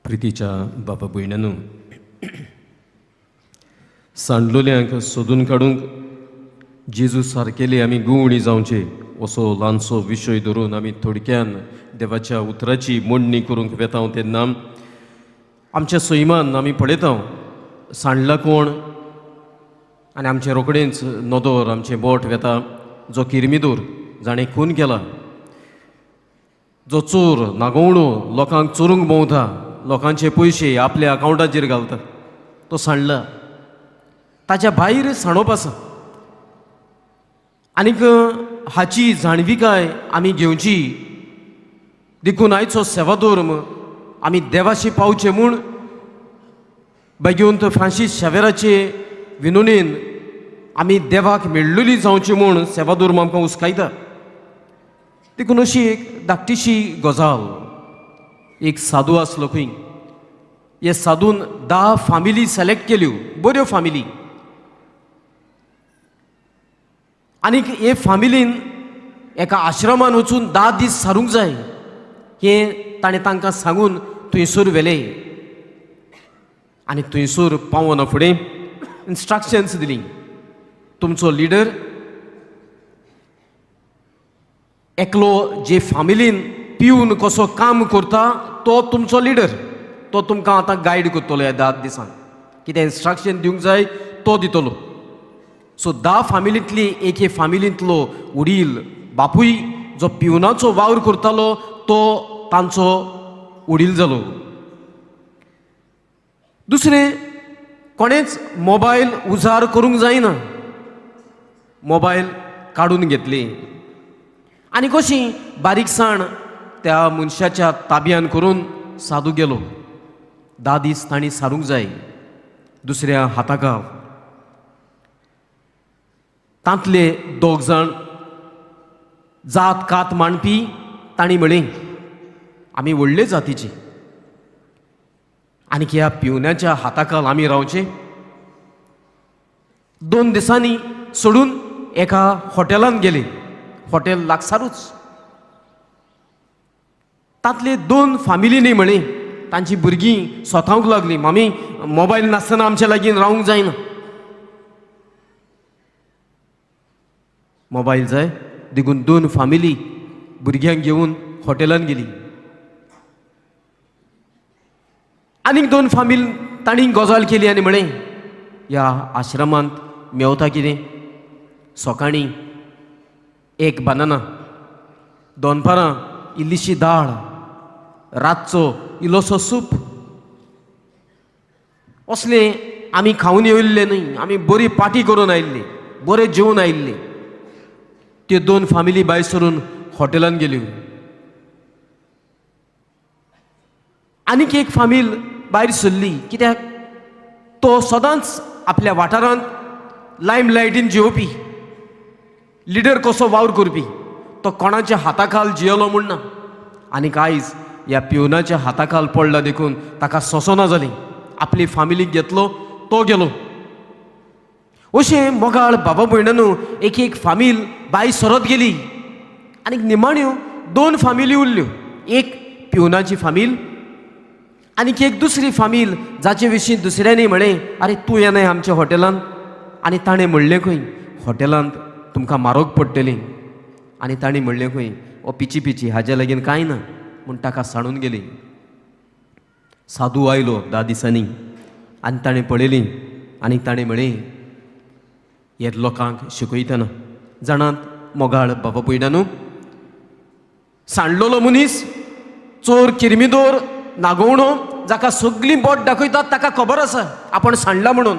प्रितीच्या बाबा भयणांनो, सांडलोल्यांक सोदून काडूंक जेजू सारकेले आमी गुवणी जावचे असो ल्हानसो विशय धरून आमी थोडक्यान देवाच्या उतराची मोडणी करूंक वेता तेन्ना आमच्या सैमान आमी पळयता सांडला कोण आनी आमचें रोखडेंच नदर आमचें बोट वेता जो किरमिदोर जाणें खून केला, जो चोर नागोवणो लोकांक चोरूंक भोंवता, लोकांचे पयशे आपल्या अकावंटाचेर घालता, तो सांडला. ताच्या भायर सांडप आसा आनीक हाची जाणविकाय आमी घेवची. देखून आयचो सेवाधर्म आमी देवाशी पावचे म्हूण बेगीन फ्रांसीस शावेराचे विनोनेन आमी देवाक मेळ्ळुली जावची म्हूण सेवाधर्म आमकां हुस्कायता. देखून अशी एक धाकटीशी गजाल, एक साधू आसलो खंय, हे साधून 10 फामिली सिलेक्ट केल्यो, बऱ्यो फामिली, आनीक हे फामिलीन एका आश्रमान वचून 10 दीस सारूंक जाय हें ताणें तांकां सांगून थंयसर व्हेलें. आनी थंयसर पावना फुडें इन्स्ट्रक्शन्स दिली, तुमचो लिडर एकलो जे फामिलीन पिवन कसो काम करता तो तुमचो लिडर, तो तुमकां आतां गायड करतलो ह्या 10 दिसांक, कितें इन्स्ट्रक्शन दिवंक जाय तो दितलो. सो 10 फामिलींतली एके फामिलींतलो वडील बापूय जो पिवनाचो वावर करतालो तो तांचो वडील जालो. दुसरें, कोणेंच मोबायल उजार करूंक जायना, मोबायल काडून घेतली आनी कशी बारीकसाण त्या मनशाच्या ताब्यान करून साधू गेलो. 10 दीस तांणी सारूंक जाय दुसऱ्या हाताकाव. तांतले 2 जाण जात कात मांडपी, तांणी म्हळें आमी व्हडले जातीचे आनी ह्या पिवण्याच्या हाताखाल आमी रावचे. 2 दिसांनी सोडून एका हॉटेलांत गेले, हॉटेल लागसारूच. तांतले 2 फामिलींनी म्हळें, तांची भुरगीं स्वतावंक लागलीं, मामी मोबायल नासतना आमच्या लागीं रावंक जायना, मोबायल जाय. देखून 2 फामिली भुरग्यांक घेवन हॉटेलांत गेली. आनीक 2 फामील तांणी गजाल केली आनी म्हळें ह्या आश्रमांत मेवता कितें, सकाळीं 1 बनाना, दनपारां इल्लीशी दाळ, रातचो इल्लोसो सूप, असलें आमी खावन येयल्ले न्हय, आमी बरी पार्टी करून आयिल्ली, बरें जेवन आयिल्ले. त्यो 2 फामिली भायर सरून हॉटेलांत गेल्यो. आनीक एक फामील भायर सरली, कित्याक तो सदांच आपल्या वाठारांत लायम लायटीन जियोवपी लिडर कसो वावर करपी, तो कोणाच्या हाताखाल जियेलो म्हूण ना. आनीक आयज ह्या पिवनाच्या हाताखाल पडला देखून ताका सोंसना जाली, आपली फामिलीक घेतलो तो गेलो. अशें मोगाळ बाबा भयणांनो एक एक फामील बाय सरत गेली आनीक निमाण्यो 2 फामिली उरल्यो, एक पिवनाची फामील आनीक एक दुसरी फामील जाचे विशीं दुसऱ्यांनी म्हळें आरे तूं येनाय आमच्या हॉटेलांत, आनी ताणें म्हणलें खंय हॉटेलांत तुमकां म्हारग पडटली, आनी ताणें म्हणलें खंय ओ पिची पिची हाज्या लागीं कांय ना म्हूण ताका सांडून गेली. साधू आयलो 10 दिसांनी आनी ताणें पळयली आनी ताणें म्हळें हे लोकांक शिकयतना जाणात मोगाळ बाबा भयणांनो, सांडलेलो मनीस चोर किरमिदोर नागोवणो जाका सगळीं बोट दाखयतात ताका खबर आसा आपण सांडला म्हणून.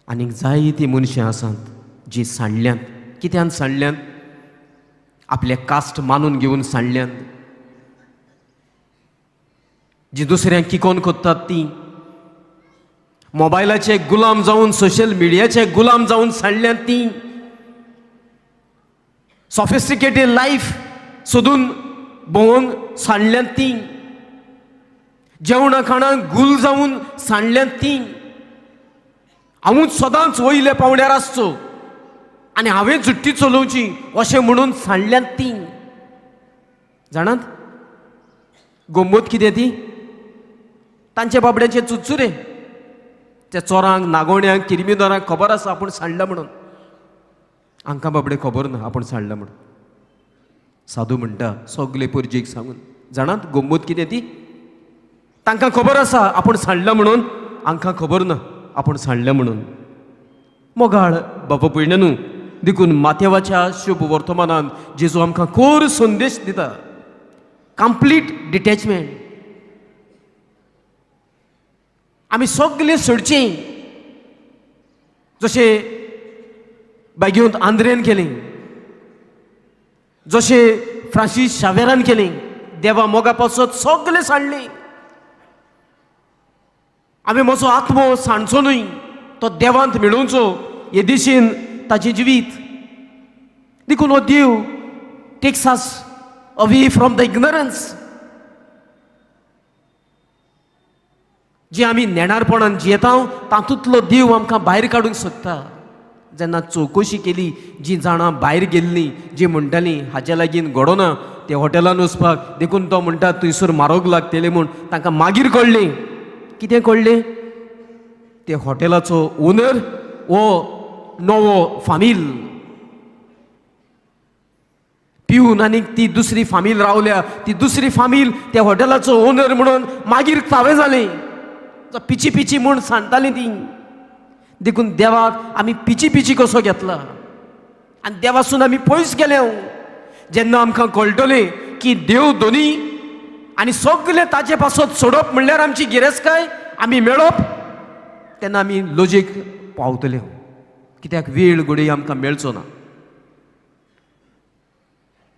आनीक जायतीं मनशां आसात जीं सांडल्यांत. कित्यान सांडल्यांत? आपले कास्ट मानून घेवन सांडल्यांत, जी दुसऱ्यांक किकोन कोत्तात ती, मोबायलाचे गुलाम जावन सोशल मिडियाचे गुलाम जावन सांडल्यांत ती, सॉफिस्टिकेटेड लायफ सोदून भोंवून सांडल्यांत ती, जेवणा खाणां गुल जावन सांडल्यांत ती. हांवूच सदांच वयल्या पावंड्यार आसचो आनी हांवें झुट्टी चलोवची अशें म्हणून सांडल्यांत ती. जाणात गंमत कितें ती? तांचे बाबड्यांचे चुरचुरे. त्या चोरांक, नागोवण्यांक, किरमिदोरांक खबर आसा आपूण सांडला म्हणून. हांकां बाबडे खबर ना आपूण सांडला म्हणून. साधू म्हणटा सगले परजेक सांगून, जाणात गंमत कितें ती? तांकां खबर आसा आपूण सांडला म्हणून, हांकां खबर ना आपूण सांडलें म्हणून. मोगाळ बाबा भयण न्हू, देखून माथेवाच्या शुभ वर्तमानान जेजू आमकां कोर संदेश दिता, कंप्लीट डिटॅचमेंट. आमी सगळे सोडचीं, जशें बायगेवंत आंद्रेन केलें, जशें फ्रांसीस शावेरान केलें, देवा मोगा पासत सगळें सांडलें. आमी म्हजो आत्मो सांडचो न्हय, तो देवांत मेळोवचो हे दिशेन ताचें जिवीत. देखून हो देव takes us away from the ignorance जी आमी नेणारपणान जियेता, तातूंतलो देव आमकां भायर काडूंक सोदता. जेन्ना चवकशी केली, जी जाणां भायर गेल्लीं, जी म्हणटालीं हाज्या लागीं घडोना ते हॉटेलान वचपाक, देखून तो म्हणटा थंयसर मारोग लागतले म्हूण, तांकां मागीर कळ्ळें. कितें कळ्ळें? ते हॉटेलाचो ओनर हो नवो फामील पिवन आनी ती दुसरी फामील रावल्या, ती दुसरी फामील त्या हॉटेलाचो ओनर म्हणून मागीर तावें जालें. पिची पिची म्हूण सांगताली ती. देखून देवाक आमी पिची पिची कसो घेतला आनी देवासून आमी पयस गेले. जेन्ना आमकां कळटलें की देव दोनी आनी सगलें ताचे पासत सोडप म्हणल्यार आमची गिरेस्तकाय आमी मेळप, तेन्ना आमी लजेक पावतले. कित्याक वेळ घडये आमकां मेळचो ना.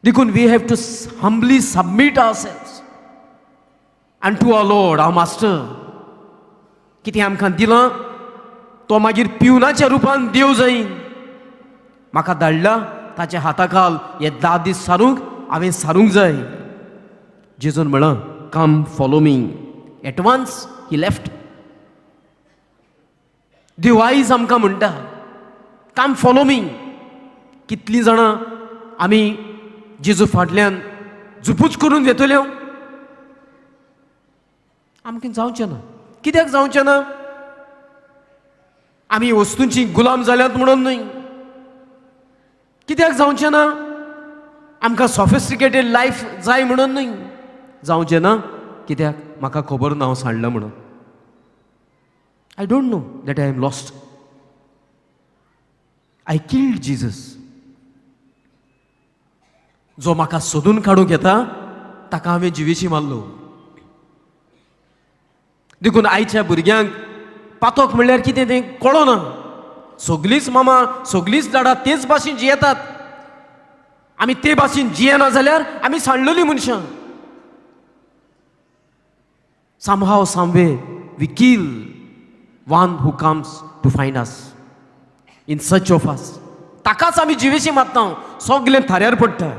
देखून we have to humbly submit ourselves unto our Lord, our Master. कितें आमकां दिलां तो मागीर पिवनाच्या रुपान देव जायन म्हाका धाडला, ताच्या हाताखाल हे 10 दीस सारूंक हांवें सारूंक जाय. जेजून म्हळां, "Come, follow me." At once he left. देव आयज आमकां म्हणटा, "Come, follow me." कितलीं जाणां आमी जेजू फाटल्यान झुपूच करून घेतल्यो? आमकां जावचें ना. कित्याक जावचें ना? आमी वस्तूंची गुलाम जाल्यात म्हणून न्हय. कित्याक जावचें ना? आमकां सॉफिस्टिकेटेड लायफ जाय म्हणून न्हय. जावचें ना कित्याक म्हाका खबर ना हांव सांडलां म्हणून. I don't know that I am lost. I killed Jesus. जो म्हाका सोदून काडूंक येता ताका हांवें जिवेशी मारलो. देखून आयच्या भुरग्यांक पातोक म्हणल्यार कितें तें कळना. सगलींच मामा, सगलींच डाडा तेच भाशेन जियेतात. आमी ते भाशेन जियेना जाल्यार आमी सांडलेलीं मनशां. Somehow, someway, we kill one who comes to find us, in search of us. ताकाच आमी जिवेशी मारता. सगलें थाऱ्यार पडटा.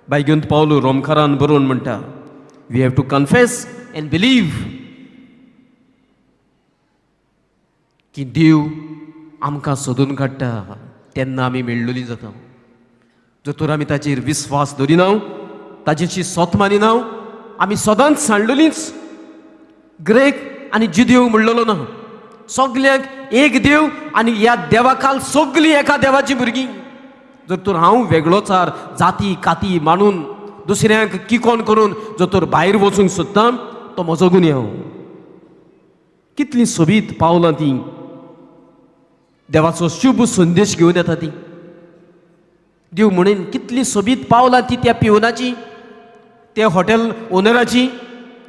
बाय घेवन पावलो रोमकारान बरोवन म्हणटा, we have to confess and believe की देव आमकां सोदून काडटा तेन्ना आमी मेळ्ळोली जाता. जर तर आमी ताचेर विस्वास दवरिना, ताचेशी सोत मानिना, आमी सदांच सांडलेलींच. ग्रेक आनी जुदेव म्हणलेलो ना, सगल्यांक एक देव आनी ह्या देवाखाल सगळीं एका देवाची भुरगीं. जर तर हांव वेगळोचार जाती काती मानून दुसऱ्यांक किकोन करून जर तर भायर वचूंक सोदता, तो म्हजो गुन्यांव. कितलीं सोबीत पावलां तीं, देवाचो शुभ संदेश घेवन येता ती. देव म्हणून कितलीं सोबीत पावलां ती त्या पिवनाची, त्या हॉटेल ओनराची,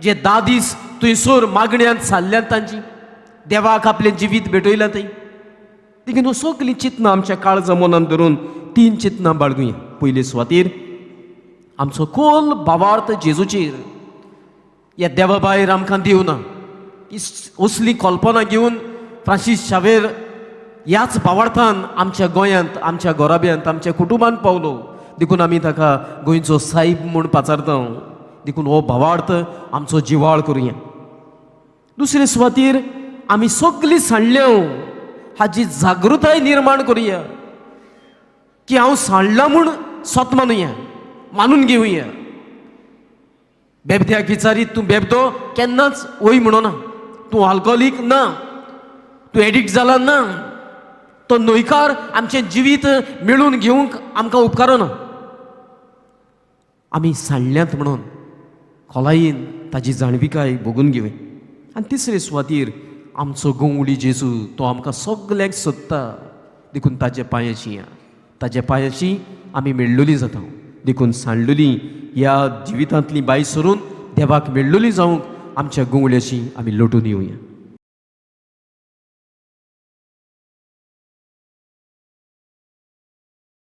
जे 10 दीस थंयसर मागण्यांत सारल्यात, तांची देवाक आपलें जिवीत भेटयलां थंय. देखून सगळीं चिंतनां आमच्या काळजा मनान धरून तीन चिंतनां बाळगुया. पयले सुवातेर आमचो खोल भावार्थ जेजूचेर. ह्या देवा भायर आमकां देव ना ही असली कल्पना घेवन फ्रांसीस शावेर ह्याच भावार्थान आमच्या गोंयांत, आमच्या घराब्यांत, आमच्या कुटुंबांत पावलो. देखून आमी ताका गोंयचो सायब म्हूण पाचारता. देखून हो भावार्थ आमचो जिवाळ करुया. दुसरे सुवातेर आमी सगळीं सांडल्या हाजी जागृताय निर्माण करुया की हांव सांडलां म्हूण सोत मानुया, मानून घेवया. बेबद्याक विचारीत तूं बेबदो, केन्नाच वय म्हणना. तूं आल्कोहोलीक ना, तूं एडिक्ट जाला ना. तो न्हयकार आमचें जिवीत मेळून घेवंक आमकां उपकारना. आमी सांडल्यात म्हणून खोलायेन ताजी जाणविकाय भोगून घेवया. आनी तिसरे सुवातीर आमचो गवळी जेजू, तो आमकां सगल्यांक सोदता. देखून ताज्या पांयाची या, ताज्या पांयाची आमी मेळ्ळोली जाता. देखून सांडलोली ह्या जिवितांतली बाय सरून देवाक मेळ्ळोली जावंक आमच्या गवळ्याची आमी लोटून येवया.